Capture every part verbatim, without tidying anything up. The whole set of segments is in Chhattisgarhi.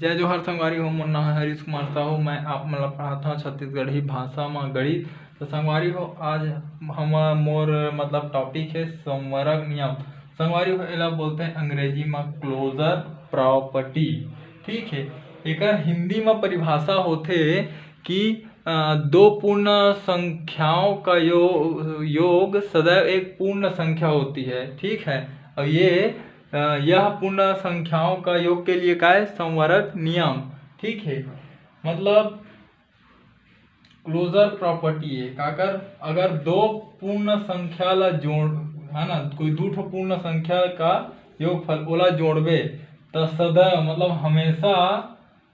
जय जोहार संगवारी हो, मोर नाम है हरीश कुमार साहू। मैं आप मन ला पढ़ात हव छत्तीसगढ़ी भाषा म गणित। तो संगवारी हो, आज हम, मोर मतलब topic है संवरक नियम। संगवारी हो, एला बोलते हैं अंग्रेजी म closure property। ठीक है, एकर हिंदी म परिभाषा होथे कि अ, दो पूर्ण संख्याओं का यो, योग सदैव एक पूर्ण संख्या होती है। ठीक है, और ये अ, यह पूर्ण संख्याओं का योग के लिए का है? संवरक नियम। ठीक है, मतलब closure property है। काकर, अगर दो पूर्ण संख्या ला जोड़, है ना, कोई दू ठो पूर्ण संख्या का योगफल ओला जोड़बे, त सदैव मतलब हमेशा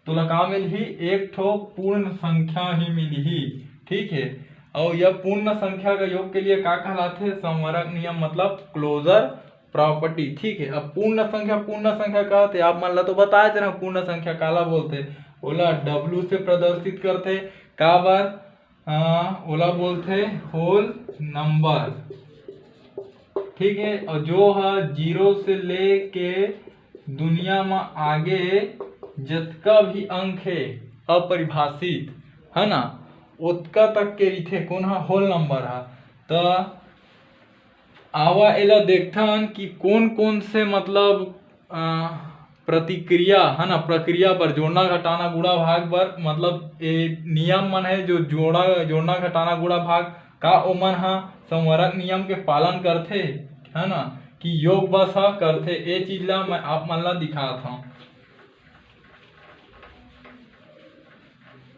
तोला का मिलही? एक ठो पूर्ण संख्या ही मिलही। ठीक है, और यह पूर्ण संख्या का योग के लिए का कहलाथे? संवरक नियम मतलब closure property। ठीक है, अब पूर्ण संख्या, पूर्ण संख्या का होथे, आप मन ला तो बताए रहे पूर्ण संख्या काला बोलथे, ओला W से प्रदर्शित करथे। काबर? अ, ओला बोलथे whole number। ठीक है, और जो ह जीरो से लेके दुनिया म आगे जतका भी अंक हे अपरिभाषित, है ना, ओतका तक के रिथे। कोन ह? Whole number ह। त आवा एला देखथन कि कोन कोन से मतलब अ, प्रतिक्रिया, है ना, प्रक्रिया बर, जोड़ना घटाना गुणा भाग बर मतलब ए नियम मन है जो जोड़ा, जोड़ना घटाना गुणा भाग, का ओमन ह संवरक नियम के पालन करथे, है ना, कि योग बस ह करथे? ए चीज ला मैं आप मन ला दिखात हव।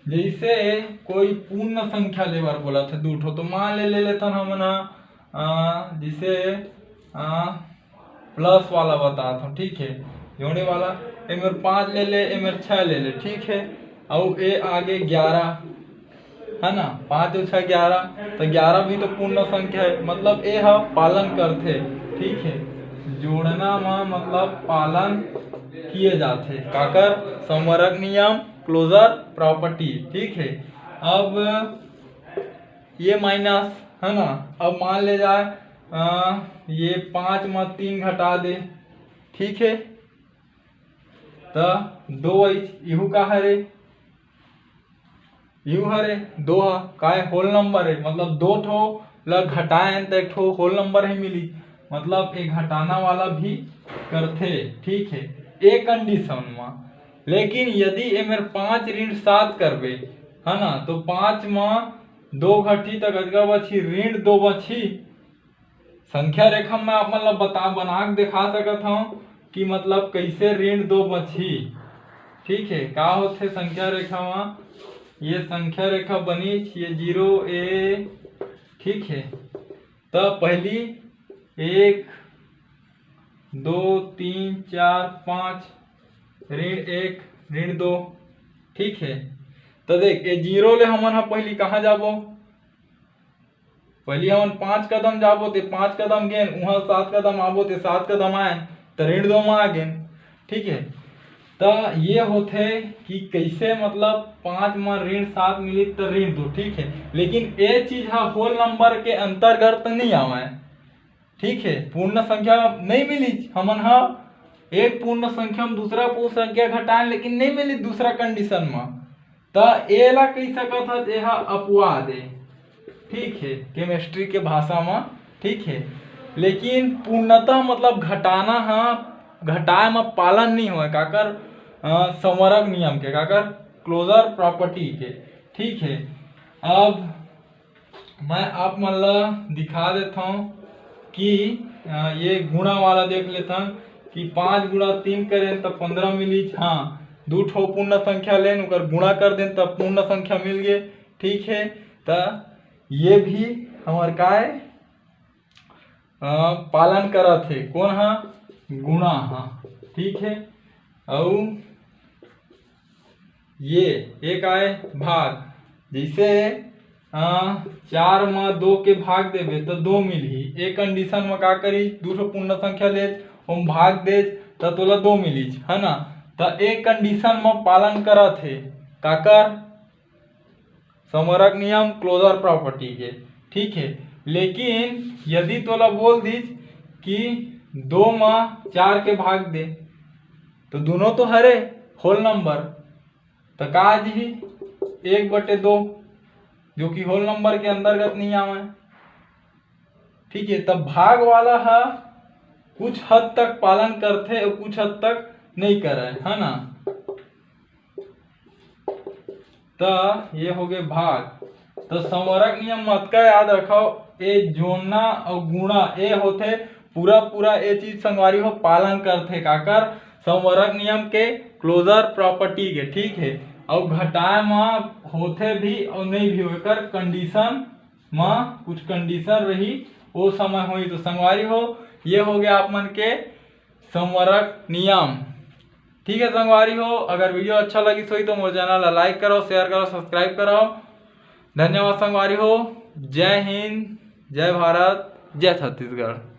जैसे कोई पूर्ण संख्या ले बर बोलथे दू ठो, तो मान ले, ले लेथन हमन ह, अ, जैसे अ, प्लस वाला बतात हव, ठीक है, जोड़े वाला। एमेर पाँच ले ले, एमेर छः ले ले, ठीक है, अउ ए आगे ग्यारह, है ना, पाँच अउ छः ग्यारह, तो ग्यारह भी तो पूर्ण संख्या है, मतलब ए ह पालन करथे। ठीक है, जोड़ना म मतलब पालन किए जाथे काकर? संवरक नियम, closure property। ठीक है, अब ये माइनस, है ना, अब मान ले जाए अ, ये पाँच म तीन घटा दे, ठीक है, त दो आई, इहू का हरे? यू हरे दो ह, काय whole number है, मतलब दो ठो ला घटाएन त एक ठो whole number ही मिली, मतलब ये घटाना वाला भी करथे। ठीक है, ए कंडीशन म। लेकिन यदि एमेर पाँच ऋण सात करबे, है ना, तो पाँच म दो घटही त कतका बचही? ऋण दो बचही। संख्या रेखा मैं आप मन ला बता, बना के दिखा सकत हव कि मतलब कैसे ऋण दो बचही। ठीक है, का होथे संख्या रेखा म? ये संख्या रेखा बनीच, ये जीरो ए, ठीक है। त पहली एक, दो, तीन, चार, पाँच, ऋण एक, ऋण दो, ठीक है। त देख, ये जीरो ले हमन ह पहली कहाँ जाबो? पहली हमन पाँच कदम जाबो ते पाँच कदम गेन, उहाँ सात कदम आबो ते सात कदम आएन, त ऋण दो म आ गेन। ठीक है, त ये होथे कि कैसे मतलब पाँच म ऋण सात मिली त ऋण दो। ठीक है, लेकिन ए चीज ह whole number के अंतर्गत नहीं आवे। ठीक है, पूर्ण संख्या नहीं मिली, हमन ह एक पूर्ण संख्या म दूसरा पूर्ण संख्या घटाएन, लेकिन नहीं मिली दूसरा कंडीशन म। त एला कहि सकत हस, एहा अपवाद ए, ठीक है, केमिस्ट्री के भाषा म, ठीक है। लेकिन पूर्णतः मतलब घटाना ह, घटाए म पालन नहीं होय, काकर? अ, संवरक नियम के, काकर? क्लोजर प्रॉपर्टी के, ठीक है। अब मैं आप मन ला दिखा देथव कि अ, ये गुणा वाला देख लेथन कि पाँच गुणा तीन करेन त पंद्रह मिलिच। हाँ, दू ठो पूर्ण संख्या लेन, ओकर गुणा कर देन त पूर्ण संख्या मिल गे। ठीक है, त ये भी हमर काय अ, पालन करत हे, कोन हा? गुणा हा। ठीक है, अउ ये एक आय भाग, जैसे अ, चार म दो के भाग देबे त दो मिलही। ए कंडीशन म का करी, दू ठो पूर्ण संख्या लेच, ओम भाग देच, त तोला दो मिलिच, है ना? त ए कंडीशन म पालन करत हे, काकर? संवरक नियम, क्लोजर प्रॉपर्टी के, ठीक है। लेकिन यदि तोला बोल दीच कि दो म चार के भाग दे, तो दोनों तो हरे, होल नंबर, त का आ जही? एक बटे दो, जो कि होल नंबर के अंतर्गत नहीं आवे। ठीक है, तब भाग वाला ह कुछ हद तक पालन करथे और कुछ हद तक नहीं करे, है ना? त ये हो गए भाग। तो संवरक नियम म अतका याद रखो, ए जोड़ना और गुणा ए होथे, पूरा पूरा ए चीज संगवारी हो पालन करथे। काकर? संवरक नियम के क्लोजर प्रॉपर्टी के, ठीक है। और घटाए म होथे भी और नहीं भी, एकर कंडीशन म कुछ कंडीशन रही, वो समय होई। तो संगवारी हो, ये हो गया आप मन के संवरक नियम। ठीक है संगवारी हो, अगर वीडियो अच्छा लगिस होई तो मोर चैनल ला लाइक करो, शेयर करो, सब्सक्राइब करो। धन्यवाद संगवारी हो। जय हिंद, जय भारत, जय छत्तीसगढ़।